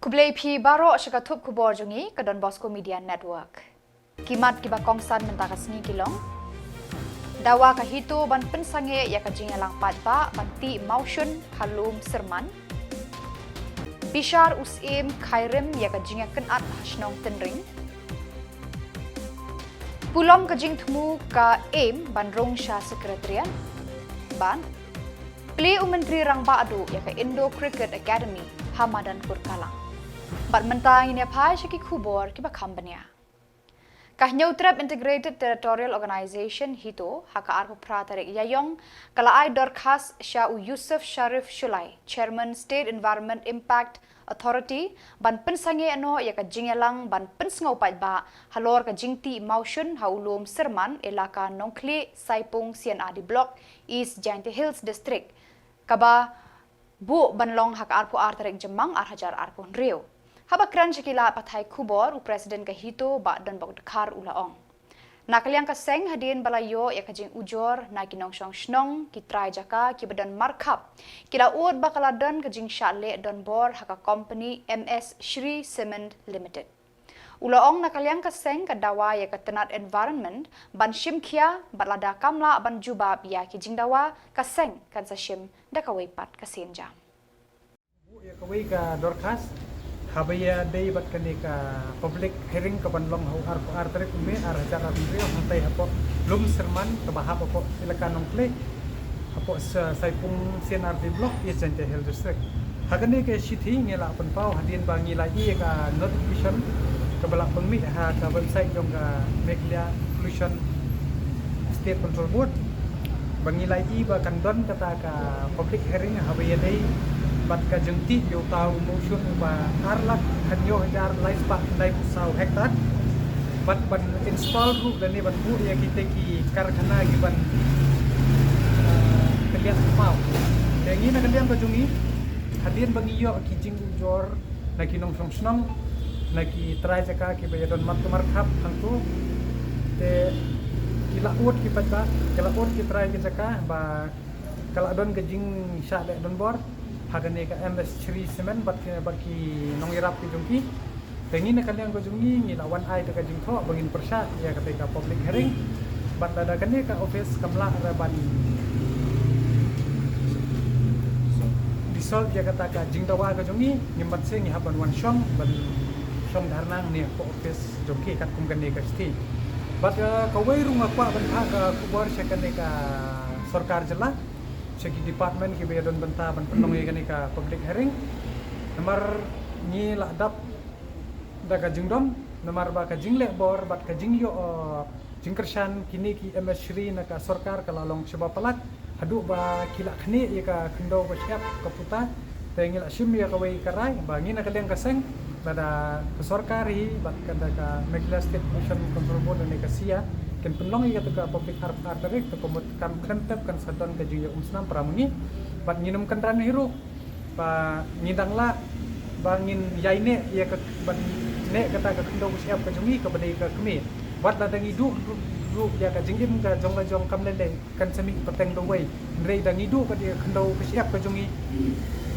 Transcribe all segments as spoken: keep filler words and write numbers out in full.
Khublei phi baroh sha ka thup khubor jong ngi ka Don Bosco Media Network. Ki mat kiba kongsan mynta ka sngi ki long: Dawa ka HITO ban pynsangeh ïa ka jingïalang paidbah ban tih mawshun ha Lum Syrman. Bishar u Syiem Khyrim ïa ka jingïakynad ha shnong Tynring. Pulom ka jingthmu ka AIM ban rung sha Secretariat. Bad plie u Myntri Rangbah duh ïa ka Indo Cricket Academy ha madan Kurkalang. Bad mynta ngin ïa phai sha ki khubor kiba kham bniah. Ka Hynñiewtrep Integrated Territorial Organization, HITO, ha ka arphew phra tarik Ïaïong, ka la ai dorkhas sha u Yusuf Sharif Shullai, Chairman State Environment Impact Authority, ban pynsangeh noh ïa ka jingïalang ban pynsngew paidbah halor ka jingtih mawshun ha u Lum Syrman, Elaka Nongkhlieh, Saipung C&RD Block, East Jaintia Hills District, kaba buh ban long ha ka arphew ar tarik Jymmang ar hajar arphew hynriew. Haba kren sha ki lad pathai khubor, u President ka HITO, Bah Donbok Dkhar, u la ong, na ka liang ka seng, hadien ba la ïoh ïa ka jingujor na ki nongshong shnong, ki trai jaka kiba don markhap, ki la ud ba ka la don ka jingshah leh donbor ha ka kompani M S Shree Cement Limited. U la ong, na ka liang ka seng ka dawa ïa ka tnat environment ban shim khia, bad lada kam lah ban jubab ïa ki jingdawa, ka seng kan sa shim da kawei pat ka sienjam. Buh ïa kawei ka dorkhas, haba ïadei bad kane ka public hearing kaban long ha u arphew ar tarik u May ar hajar arphew hynriew, hangtai hapoh Lum Syrman kaba hap hapoh Elaka Nongkhlieh, hapoh Sa-, Saipung C&RD Block, East Jaintia Hills District. Ha kane ka shithi ngi la pynpaw hadien ba ngi la ïoh ïa ka notification kaba la pynmih ha ka website jong ka Meghalaya Pollution State Control Board, ba ngi la ïoh ba kan don kata ka public hearing haba ïadei bad ka jingtih ïa uta u mawshun uba ar lak hynñiew hajar lai spah khyndai phew saw hektar, bad ban install ruh lane ban buh ïa kita ki karkhana kiban, eh, kylliat kmaw. Te ngi na ka liang ka jong ngi, hadien ba ngi ïoh ki jingujor na ki nongshong shnong, na ki trai jaka kiba ïadon mat ka markhap hangto, te ki la ud ki paidbah, ki la ud ki trai ki jaka ba ka la don ka jingshah leh donbor ha kane ka M S Shree Cement bad ki, bad ki nongïarap ki jong ki. Te ngi na ka liang ka jong ngi, ngi la wan ai da ka jingthoh ba ngin pyrshah ïa kata ka public hearing. Bad lada kane ka office kam lah re ban dissolve ïa kata ka jingdawa ka jong ngi, ngim pat sngewbha ban wan shong, ban shong dharna ne ka office jong ki katkum kane ka shithi. Bad, eh, kawei ruh nga kwah ban phah ka khubor sha kane ka sorkar jylla, sha ki department kiba ïadon bynta ban pynlong ïa kane ka public hearing. Namar ngi la dap da ka jingdom, namar ba ka jingleh bor bad ka jingïoh, eh, jingkyrshan kine ki M S Shree na ka sorkar ka la long shibun palat, haduh ba ki la khnieh ïa ka khyndew ba shyiap ka puta. Te ngi la shim ïa kawei ka rai ba ngi na ka liang ka seng, lada ka sorkar hi bad ka, da ka Meghalaya State Pollution Control Board lane ka SIA kin pynlong ïa kata ka public arphew ar tarik, te ka mut kam khlem tep kan sa don ka jingïaumsnam para ma ngi. Bad ngin ym kynran hi ruh ba ngi dang lah ba ngin ïai neh ïa ka, ban neh kata ka khyndew ba shyiap ka jong ngi kaba dei ka kmie. Wat lada ngi duh ruh, duh ïa ka jingim ka jong la jong kam lei lei kan sa mih pateng da uwei. Hynrei da ngi duh ka dei ka khyndew ba shyiap ka jong ngi,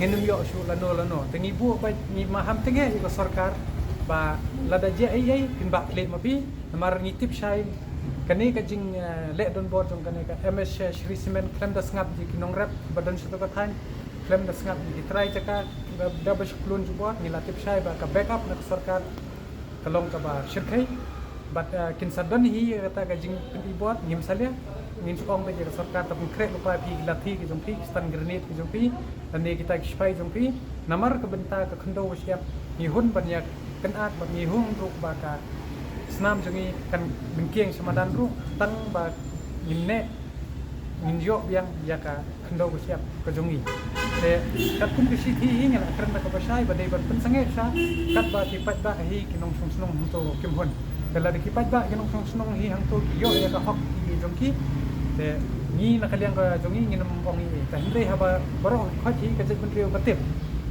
ngin ym ïoh shuh lano lano. Te ngi buh ba ngi maham tynge ïa ka sorkar ba lada jia ei ei phin bah khlieh ma phi. Namar ngi tip shai kane ka jing, eh, leh donbor jong kane ka M S Shree Cement khlem da sngap ïa ki nongrep ba don sha kata ka thaiñ, khlem da sngap ïa ki trai jaka ba da ba shu khlun jubor, ngi la tip shai ba ka backup na ka sorkar ka long kaba shyrkhei. Bad, eh, kin sa don hi kata ka jingpynibor, ngim salia, ngin shu ong ba ïa ka sorkar ta pynkhreh lypa phi ki lathi ki jong phi, ki stun grenade ki jong phi, lane kita ki shipai jong phi. Namar ka bynta ka khyndew ba shyiap, ngi hun ban ïa kynad bad ngi hun ruh ba ka snam jong ngi kan bynkieng sha madan ruh, tang ba ngin neh, ngin ïoh biang ïa ka khyndew ba shyiap ka jong ngi. Te katkum ka shithi hi ngi la kren da kaba shai ba dei ban pynsangeh sha katba ki paidbah hi ki nongshong shnong hangto kim hun. Te lada ki paidbah ki nongshong shnong hi hangto ki ïoh ïa ka hok ki jong ki, te ngi na ka liang ka jong ngi ngin ym ong ei ei. Te hynrei haba baroh ki khot hi ka jaitbynriew ka tip,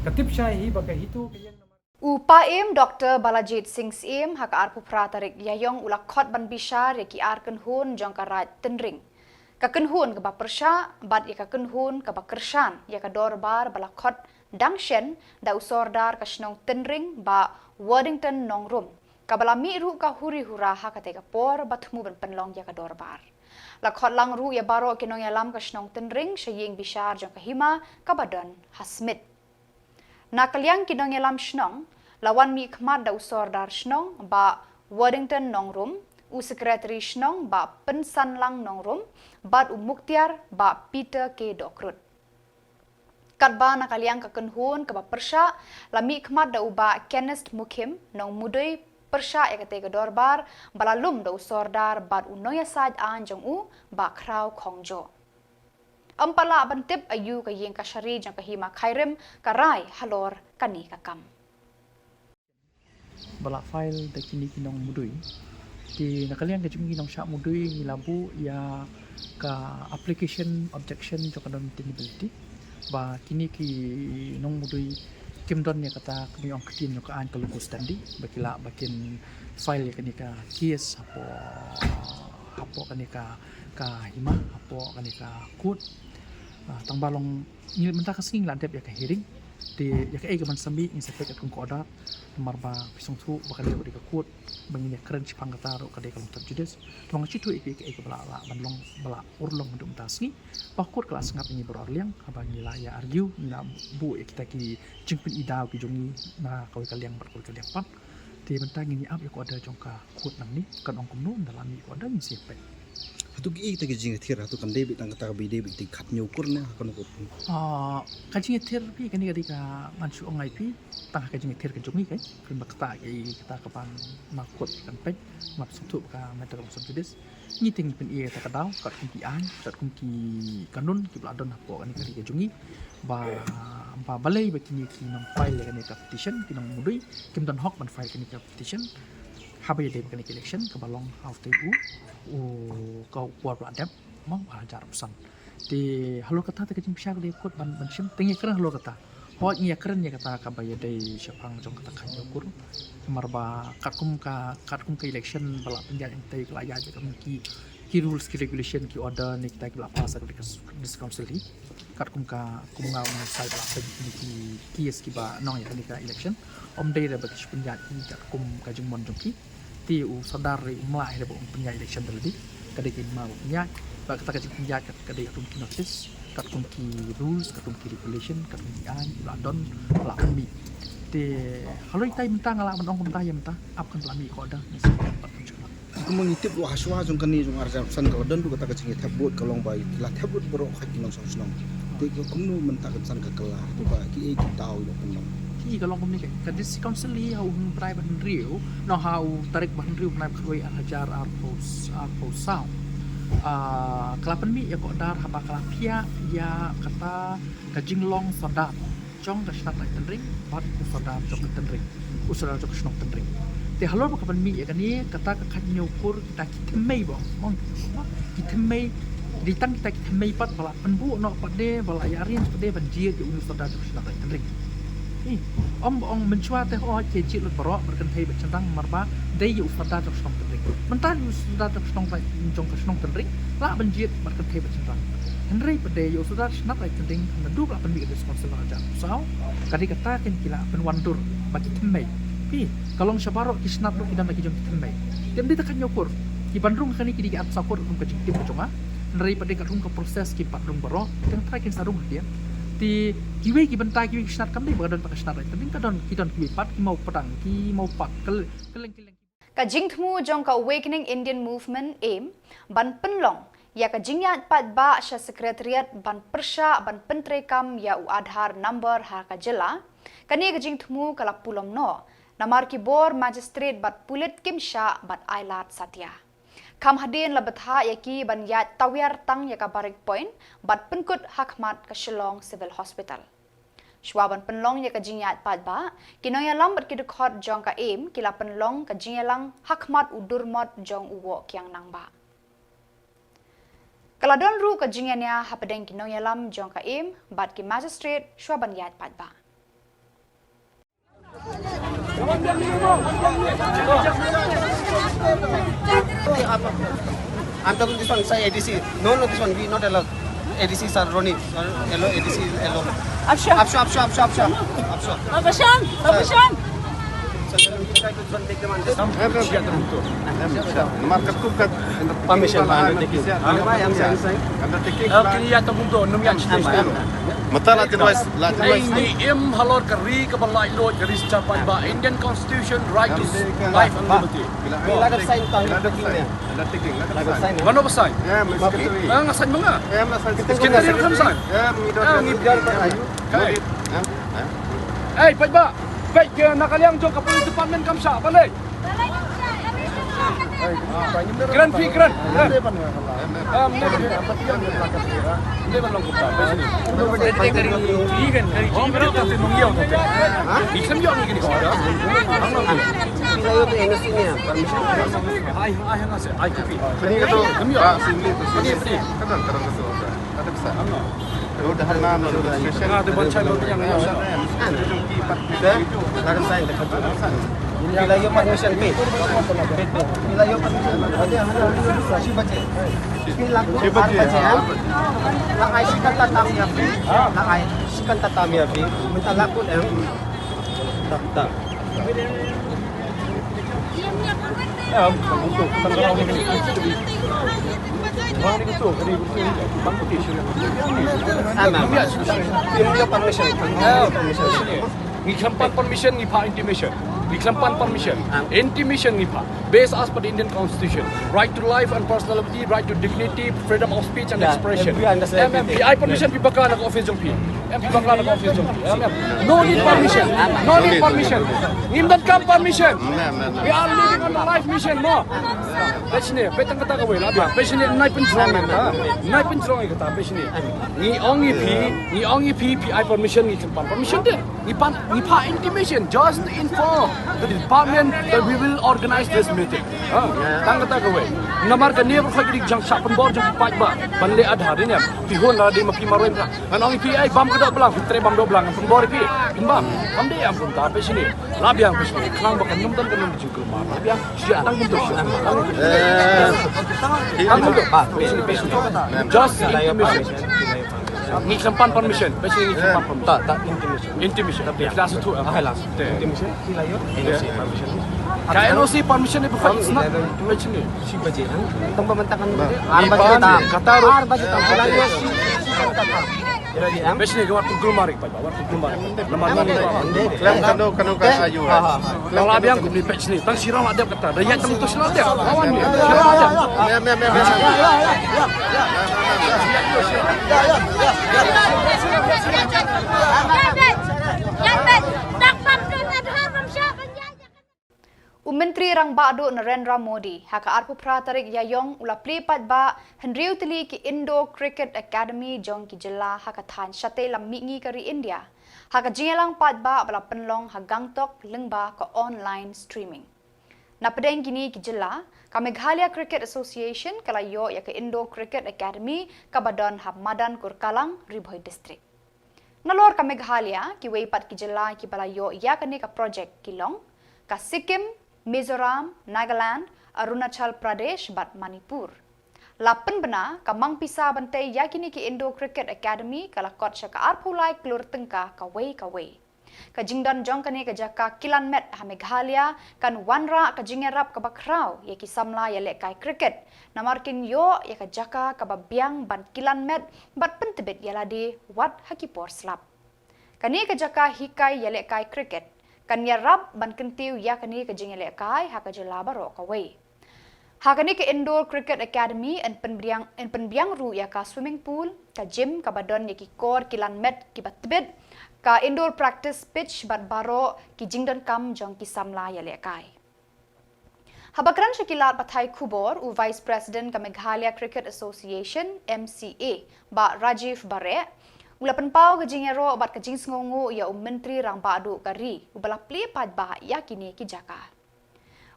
ka tip shai hi ba ka HITO ka ïeng namar U Paiem Doktor Balajied Singh Syiem ha ka arphew phra tarik Ïaïong u la khot ban bishar ïa ki ar kynhun jong ka Raid Tynring. Ka kynhun kaba pyrshah bad ïa ka kynhun kaba kyrshan ïa ka dorbar ba la khot dang shen da u sordar ka shnong Tynring, Bah Worthington Nongrum, kaba la mih ruh ka huri hura ha katei ka por ba thmu ban pynlong ïa ka dorbar. La khot lang ruh ïa baroh ki nongïalam ka shnong Tynring sha ïing bishar jong ka hima kaba don ha Smit. Na ka liang ki nongïalam shnong, la wan mihkhmat da u sordar shnong, Bah Worthington Nongrum, u sekretari shnong, Bah Pynsanlang Nongrum, bad u muktiar, Bah Peter K Dohkrut. Katba na ka liang ka kynhun kaba pyrshah, la mihkhmat da u Bah Kenneth Mukhim, Nongmudui, pyrshah ïa katei ka dorbar ba la lum da u sordar bad u nongïasaid aiñ jong u, Bah Khraw Khongjo. Ym pat lah ban tip aïu ka ïing ka shari jong ka hima Khyrim ka rai halor kane ka kam. Ba la file da kine ki nongmudui. Te na ka liang ka jong ngi nongshah mudui ngi la buh ïa ka application objection jong ka non-tenability. Ba kine ki nongmudui kim don ïa kata ka mih ong ktien jong ka aiñ ka locus standi. Ba ki lah ba kin file ïa kane ka case hapoh, hapoh kane ka, ka hima, hapoh kane ka court. Ah, tang ba long ngi mynta ka sngi ngi la dep ïa ka hearing. Te ïa kaei kaban sa mih ngi sa peit katkum ka order. Namar ba phi sngewthuh ba ka dei ka court ba ngin ïa kren shaphang kata ruh ka dei ka long third judice. Te ba nga sngewthuh ïa kaei kaba la, la ban long ba la urlong haduh mynta ka sngi. Ba ka court ka la sngap ïa ngi baroh arliang haba ngi la ïa argue, ngi la buh ïa kita ki jingpyni daw ki jong ngi na kawei ka liang bad kawei ka liang pat. Te mynta ngin ïa ap ïa ka order jong ka court nangne, kan ong kumno, ynda la mih ka order ngin sa ïa peit. Hato kiei kita ki jingïathir, hato kan dei beit tang kata ka ba ïadei beit ki khathynñiew kur ne ha kano ka por? Ah, ka jingïathir phi kane ka dei ka ban shu ong ai phi, tang ha ka jingïathir ka jong ngi kai, phin ba kata kaei kata kaban ma court kan peit, ma sngewthuh ba ka matter ka long sub judice. Ngi te ngi pyni ïa kata ka daw katkum ki aiñ, katkum ki kanun kiba la don hapoh kane ka ri ka jong ngi. Ba, ba balei ba kine ki nong file ïa kane ka petition, ki nongmudui kim don hok ban file kane ka petition haba ïadei bad kane ka election kaba long ha utei u, u, ka por ba la dep, mo, ar hajar arphew san. Te halor kata te ka jingbishar ka dei ka court ban, ban shim, te ngi kren halor kata. Hooid, ngi ïa kren ïa kata kaba ïadei shaphang jong kata ka khathynñiew kur. Namar ba katkum ka, katkum ka election ba la pynïaid hangtei ka la ïaid katkum ki, ki rules, ki regulation, ki order ne kita kiba la pass ha ka district council hi. Katkum ka, kum nga u nongshai ba la pynïaid kine ki case kiba nong ïa kane ka election. Ym dei re ba ki shu pynïaid hi katkum ka jingmon jong ki. Te u sordar re um lah re ba un pynïaid election da lade. Ka dei ka hima ba pynïaid. Bad kata ka jingpynïaid ka, ka dei katkum ki notice, katkum ki rules, katkum ki regulation, katkum ki aiñ ba la don, ba la pynmih. Te halor itai mynta nga lah ban ong kumta ïa mynta, ap kan ba la mih ka order. Kumba ngi tip ruh hashwa jong kane jong ar hajar arphew san ka la don ruh kata ka jingïathep vote ka long ba ki la thep vote baroh khat ki nongshong shnong. Te ka kumno mynta kan san ka kylla, te ba kiei ki daw ïa pynlong. Ki ka long kumne ka, ka district council hi ha u hynriew bad hynriew, no, ha u tarik ba hynriew bnai ba khatwei ar hajar arphew, arphew saw. Ah, ka la pynmih ïa ka order haba ka la phiah ïa kata ka jinglong sordar jong ka shnat Laittynring bad u sordar jong ka Tynring, u sordar jong ka shnong Tynring. Te halor ba ka pynmih ïa kane, kata ka khathynñiew kur kita ki thymmei ba ong, ki thymmei, dei tang kita ki thymmei pat ba la pynbuh noh pat de, ba la ïa arrange pat de ban jied ïa u sordar jong ka shnat Laittynring. Ym ba ong mynshuwa te hooid ki jied lut baroh bad kynthei bad shynrang, namar ba dei ïa u sordar jong ka shnong Tynring. Mynta ïa u sordar jong ka shnong, jong ka shnong Tynring lah ban jied bad kynthei bad shynrang. Hynrei pat de ïa u sordar shnat Laittynring, naduh ba la pynmih ka district council ha u ar hajar arphew saw, ka dei kata kein ki la pynwandur ba ki thymmei. Phi, ka long sha baroh ki shnat ruh ki don la ki jong ki thymmei. Te ym dei tang ka khathynñiew kur. Ki ban rung kane ki dei ki arphew saw kur kum ka jingtip ka jong nga. Hynrei pat de ka rung ka process kim pat rung baroh. Tang trai kin sa rung hatia. Te kiwei ki bynta kiwei ki shnat kam dei ba ka don pat ka shnat Laittynring, ka don, ki don kiwei pat, ki Mawpadang, ki Mawpat, ka l-, ka leng, ka leng. Ka jingthmu jong ka Awakening Indian Movement, AIM, ban pynlong ïa ka jingïaid paidbah sha Secretariat ban pyrshah ban pyntreikam ïa u Aadhaar number ha ka jylla. Kane ka jingthmu ka la pulom noh, namar ki bor magistrate bad pulit kim shah ban ailad satia. Kham hadien la bthah ïa ki ban ïaid tawiar tang ïa ka Barrack Point bad pynkut ha khmat ka Shillong Civil Hospital. Shuwa ban pynlong ïa ka jingïaid paidbah, ki nongïalam bad ki dkhot jong ka AIM ki la pynlong ka jingïalang ha khmat u durmot jong u Woh Kiang Nangbah. Ka la don ruh ka jingïania hapdeng ki nongïalam jong ka AIM bad ki magistrate shuwa ban ïaid paidbah. I'm talking this one, sir, A D C. No, no, this one, we not allow. A D C, sir, Ronnie. Sir, allow, A D C, allow. Absha. Absha, absha, absha, absha. Absha. Absha, absha. Sir, sir, we try to this one, take them on this. Permission, undertaking. Undertaking. Mata la advice, la advice. Ni im halor ka ri ka ba laitluid ka ri sa paidbah. Indian Constitution, right to life and liberty. Let us sign, undertaking. Undertaking, undertaking. Mano ba sign? Em, secretary. Ah, nga sign ma nga. Em, nga sign. Secretary kan sign. Em, ngi don. Em, ngi don. Ayu. Kai. Em, em. Eh, paidbah. Peit, eh, na ka liang jong ka police department kam shah, balei? Kren phi, kren, kren. Em, em. Em, em. Em, em. Ai, ai, hang on, sir. Ai, copy. Kani ka tu, ah, sini tu, sini. Kadang, kadang ka tu, sir. Kadang, sir. Lo dah na, lo dah station. Ah, tu bacha lo yang. Dah, dah sign, dah katu. Phi la ïoh permission phi. Phi la ïoh permission. Ada, ada, ada. Shi baje. Phi la ku ar baje, ha? La ai shi kanta tam ïa phi. La ai shi kanta tam ïa phi. Mynta la ku em. Tak, tak. Ngi khlem pan permission, ngi phah intimation. Ngi khlem pan permission. Intimation ngi phah. Based as per the Indian Constitution. Right to life and personal liberty, right to dignity, freedom of speech and expression. Em, em, phi ai permission phi bakla na ka office jong phi. Em, phi bakla na ka office jong phi. Em, em. No need permission. No need permission. Ngim donkam permission. We are living on a life mission, no. Peit shane, peit tang kata kawei la biang. Peit shane, nai pynjrong ïa kata. Nai pynjrong ïa kata, peit shane. Ngi ong ïa phi, ngi ong ïa phi, phi ai permission, ngi khlem pan permission de. Ngi pan, ngi phah intimation, just to inform the department that we will organize this meeting. Ah, tang kata kawei. Namar kane ba khot ki jingshah pynbor jong ki paidbah. Ban leh Aadhaar ne. Phi hun la dei ma phi marwei. Ngan ong ïa phi ai bam ka dohblang, phi trei bam dohblang, pynbor ïa phi. Pynbam. Kam dei ïa phi, peit shane. La biang peit shane. Khnang ba kan ym don kan ym jingkulmar. La biang. Shi tang kumto. Tang kumto. Peit shane, peit shane. Just intimation. Ngi khlem pan permission. Peit shane, ngi khlem pan permission. Ta, ta intimation. Intimation. Tapi la shu tu. Ah, la shu. Intimation. Phi la ïoh? N O C permission. Ka N O C permission ni bukan. Peit shane. Shi baje, ha? Tang ba mynta kan ar baje tam. Kata ruh. Ar baje tam. Phi la ïoh shi, shi kanta tam. Peit shane, ka wat kulmar ïa ki paidbah, wat kulmar. Namar ngi khlem kano kano ka ayu. Nang la biang kumne, peit shane. Tang shi rang la dep kata. Da ïaid tang to shi la dep. Lawan ni. Shi rang la dep. Em, em, em, em. U Myntri Rangbah Duh Narendra Modi, ha ka arphew phra tarik Ïaïong u la plie paidbah hynriew tylli ki Indoor Cricket Academy jong ki jylla ha ka thaiñ shatei lam mihngi ka ri India. Ha ka jingïalang paidbah ba la pynlong ha Gangtok lyngba ka online streaming. Na pdeng kine ki jylla, ka Meghalaya Cricket Association ka la ïoh ïa ka Indoor Cricket Academy kaba don ha Madan Kurkalang, Ri Bhoi District. Nalor ka Meghalaya, kiwei pat ki jylla kiba la ïoh ïa kane ka project ki long ka Sikkim, Mizoram, Nagaland, Arunachal Pradesh bad Manipur. La pynbna ka mang pisa ban tei ïa kine ki Indoor Cricket Academy ka la kot sha ka arphew lai klur tyngka kawei kawei. Ka jingdon jong kane ka jaka kilan met ha Meghalaya kan wanrah ka jingïarap kaba khraw ïa ki samla ïalehkai cricket, namar kin ïoh ïa ka jaka kaba biang ban kilan met bad pyntbit ïalade wat ha ki por slap. Kane ka jaka hikai ïalehkai cricket kan ïarap ban kyntiew ïa kane ka jingïalehkai ha ka jylla baroh kawei. Ha kane ka Indoor Cricket Academy yn pynbiang, yn pynbiang ruh ïa ka swimming pool, ka gym kaba don ïa ki kor kilan met kiba tbit, ka indoor practice pitch bad baroh ki jingdonkam jong ki samla ïalehkai. Haba kren sha ki lad pathai khubor, u Vice President ka Meghalaya Cricket Association, M C A, Bah Rajiv Bareh, u la pynpaw ka jingïaroh bad ka jingsngewnguh ïa u Myntri Rangbah Duh ka ri, uba la plie paidbah ïa kine ki jaka.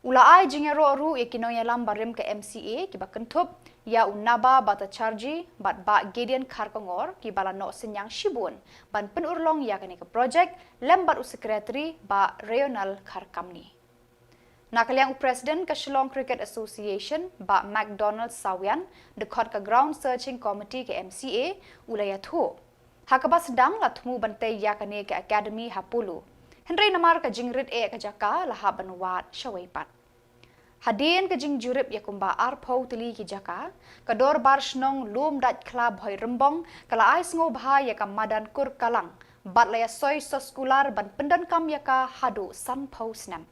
U la ai jingïaroh ruh ïa ki nongïalam barim ka M C A kiba kynthup ïa u Naba Bhattacharjee bad Bah Gideon Kharkongor kiba la noh synñiang shibun ban pynurlong ïa kane ka project lem bad u Secretary Bah Rayonel Kharkamni. Na ka liang u President ka Shillong Cricket Association, Bah McDonald Sawian, dkhot ka Ground Searching Committee ka M C A, u la ïathuh. Ha kaba sdang la thmu ban tei ïa kane ka academy ha Polo. Hynrei namar ka jingrit eh ka jaka la hap ban wad shawei pat. Hadien ka jingjurip ïa kumba arphew tylli ki jaka, ka Dorbar Shnong Lumdaitkhla Bhoirymbong ka la ai sngewbha ïa ka madan Kurkalang, bad la ïasoi soskular ban pyndonkam ïa ka haduh sanphew snem.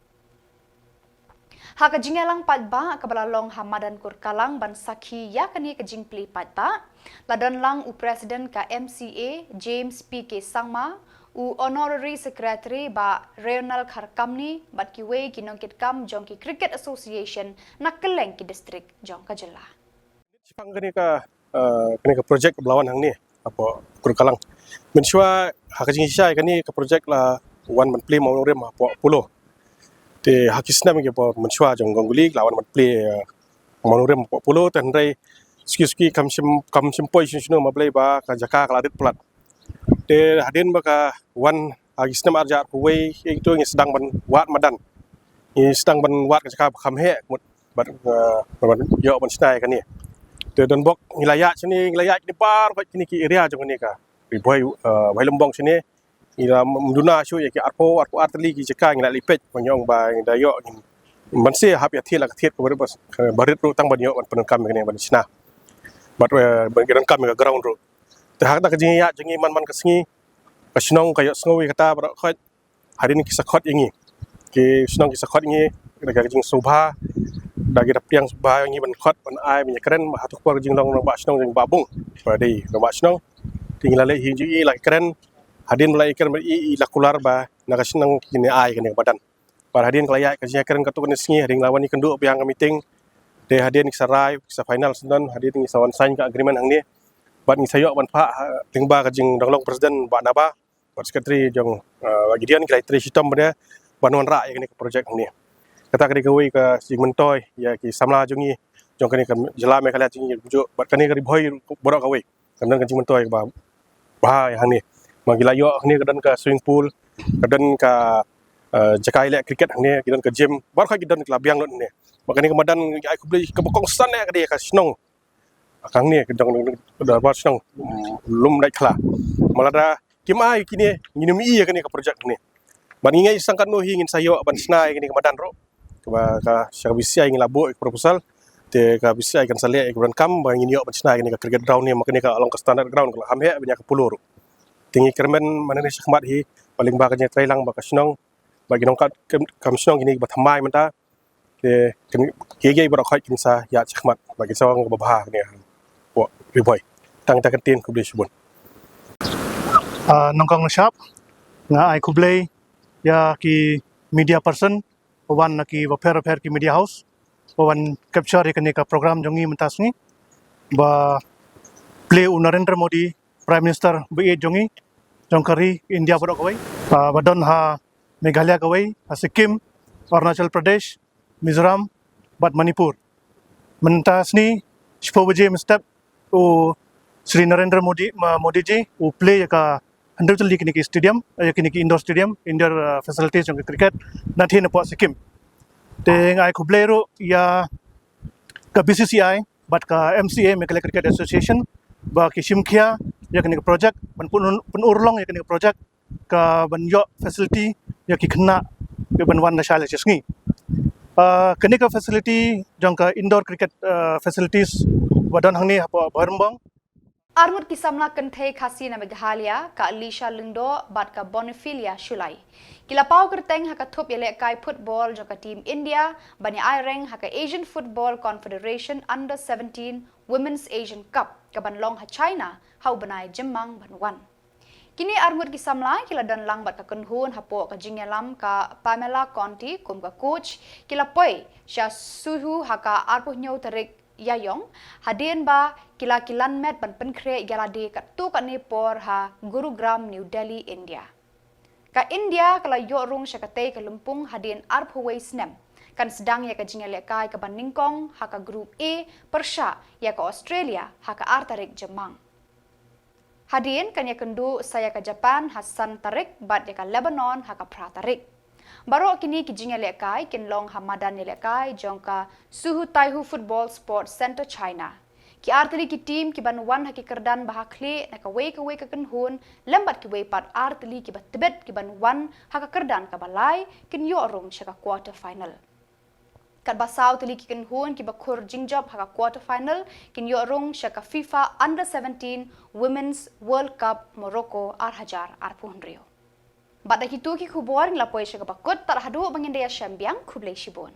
Ha ka jingïalang paidbah kaba la long ha madan Kurkalang ban sakhi ïa kane ka jingplie paidbah, la don lang u President ka M C A James P K Sangma, u Honorary Secretary Bah Reynald Kharkamni, bad kiwei ki nongkitkam jong ki Cricket Association na kylleng ki district jong ka jylla. Shaphang kane ka, eh, kane ka project ba la wan hangne hapoh Kurkalang. Mynshuwa ha ka jingshisha kane ka project la wan ban plie mawnongrim hapoh Polo. Te ha ki snem kiba mynshuwa jong Ganguly la wan ban plie, eh, mawnongrim hapoh Polo, te hynrei suki suki kam shym, kam shym poi shano shano, ma balei ba ka jaka ka la rit palat. Te hadien ba ka wan ha ki snem ar hajar arphew wei, ïa kito ngi sdang ban wad madan. Ngi sdang ban wad ka jaka ba kham heh mut ban, eh, ban ïoh ban shna ïa kane. Te donbok ngi la ïaid shane, ngi la ïaid kine baroh kine ki area jong kane ka Ri Bhoi, eh, Bhoirymbong shane. Ngi la ym duna shuh ïa ki arphew, arphew ar tylli ki jaka ngi la leit peit, ba ngi ong ba ngi da ïoh ngin ban sa hap ïa thied la ka thied kaba rit, ba rit ruh tang ban ïoh ban pyndonkam ïa kane ban shna. Bad, eh, ban pyndonkam ïa ka ground ruh. Te ha kata ka jingïaid jong ngi man man ka sngi, ka shnong ka ïohsngew ïa kata baroh khoit, hadien ki sa khot ïa ngi. Ki shnong ki sa khot ïa ngi da ka jingsngewbha, da ki da pdiang sngewbha ïa ngi ban khot, ban ai, ban ïakren, ha tu ka por ka jinglong rangbah shnong, rangbah bung ba dei rangbah shnong. Te ngi la leit hi jong i, la kren, hadien ba la kren ba i, i la kular ba na ka shnong kin ai kane ka madan. Bad hadien ka la ïaid ka jingïakren katto katne sngi, hadien la wan ïakynduh biang ka meeting. Te hadien ki sa rai, ki sa final syndon, hadien ngi sa wan sign ka agreement hangne. Bad ngi sa ïoh ban phah, ha, lyngba ka jingdonglong President Bah Naba, bad Secretary jong, eh, Bah Gideon, ki la trei shitom bad ban wanrah ïa kane ka project hangne. Kata ka dei kawei ka jingmyntoi ïa ki samla jong ngi, jong kane ka jylla Meghalaya jong ngi, bad kane ka Ri Bhoi baroh kawei. Ka don ka jingmyntoi kaba bha hangne. Ma ki la ïoh hangne ka don ka swimming pool, ka don ka, eh, jaka ïaleh cricket hangne, ki don ka gym, baroh ki don, ki la biang lut hangne. Ma kane ka madan ngi ai khublei kaba kongsan eh ka dei ka shnong. Ka hangne ka don, don, don, don, shnong, mm, Lumdaitkhla. Ma lada kim ai kine, ngin ym ïoh ïa kane ka project hangne. Bad ngi ngeit sangkatno hi ngin sa ïoh ban shna ïa kane ka madan ruh. Kaba ka sha ka B C C I ngi la buh ïa ka proposal. Te ka B C C I kan sa leh ïa ka program ba ngin ïoh ban shna ïa kane ka cricket ground ne, ma kane ka long ka standard ground, ka la kham heh ban ïa ka Polo ruh. Te ngi kyrmen mynne shakhmat hi, ba lyngba ka jingtrei lang bad ka shnong, bad ki nongkam, kam shnong kine kiba thymmai mynta. Te kin, kiei kiei baroh khoit kin sa ïaid shakhmat, bad kin sa wan kaba bha kane hapoh Ri Bhoi. Tang kata ka ktien, khublei shibun. Ah, nyngkong nyngshap, nga ai khublei ïa ki media person ba wan na ki bapher bapher ki media house, ba wan capture ïa kane ka program jong ngi mynta sngi, ba plie u Narendra Modi, Prime Minister ba ïeit jong ngi, jong ka ri India baroh kawei, ah, ba don ha Meghalaya kawei, ha Sikkim, Arunachal Pradesh, Mizoram, bad Manipur. Mynta sngi, shiphew baje mynstep, u Shri Narendra Modi, ma-, Modi ji, u plie ïa ka hynriew tylli kine ki stadium, ïa kine ki indoor stadium, indoor, uh, facilities jong ka cricket, na thien hapoh Sikkim. Te nga ai khublei ruh ïa ka B C C I bad ka M C A, Meghalaya Cricket Association, ba ki shim khia ïa kane ka project, ban pyn-, pynurlong ïa kane ka project, ka ban ïoh facility ïa ki khynnah, ïa ban wan lashai lashisngi. Ah, kane ka facility jong ka indoor cricket, ah, facilities ba don hangne hapoh Bhoirymbong. Arngut ki samla kynthei Khasi na Meghalaya, ka Alisha Lyngdoh bad ka Bonifillia Shullai, ki la paw kyrteng ha ka thup ïalehkai football jong ka team India ban ïa ai reng ha ka Asian Football Confederation Under seventeen Women's Asian Cup, ka ban long ha China ha u bnai Jymmang ban wan. Kine arngut ki samla ki la don lang bad ka kynhun hapoh ka jingïalam ka Pamela Conti kum ka coach, ki la poi sha Suhu ha ka arphew hynñiew tarik Ïaïong, hadien ba ki la, ki lan met ban pynkhreh ïa lade katto katne por ha Gurugram, New Delhi, India. Ka India ka la ïoh rung sha katei ka lympung hadien arphew wei snem. Kan sdang ïa ka jingïalehkai kaba nyngkong ha ka Group A pyrshah ïa ka Australia ha ka ar tarik Jymmang. Hadien kan ïakynduh sa ïa ka Japan ha san tarik bad ïa ka Lebanon ha ka phra tarik. Baroh kine ki jingïalehkai kin long ha madan ïalehkai jong ka Suhutaihu Football Sports Centre China. Ki artylli ki team ki ban wan ha ki kyrdan ba ha khlieh na kawei kawei ka kynhun lem bad kiwei pat artylli ki ba tbit ki ban wan ha ka kyrdan ka ba lai kin ïoh rung sha ka quarter final. Katba saw tylli ki kynhun ki ba khur jingjop ha ka quarter final kin ïoh rung sha ka FIFA Under seventeen Women's World Cup Morocco ar hajar arphew hynriew. Bad da kitu ki khubor ngi la poi sha ka ba kut, tad haduh ba ngin da ïashem biang, khublei shibun.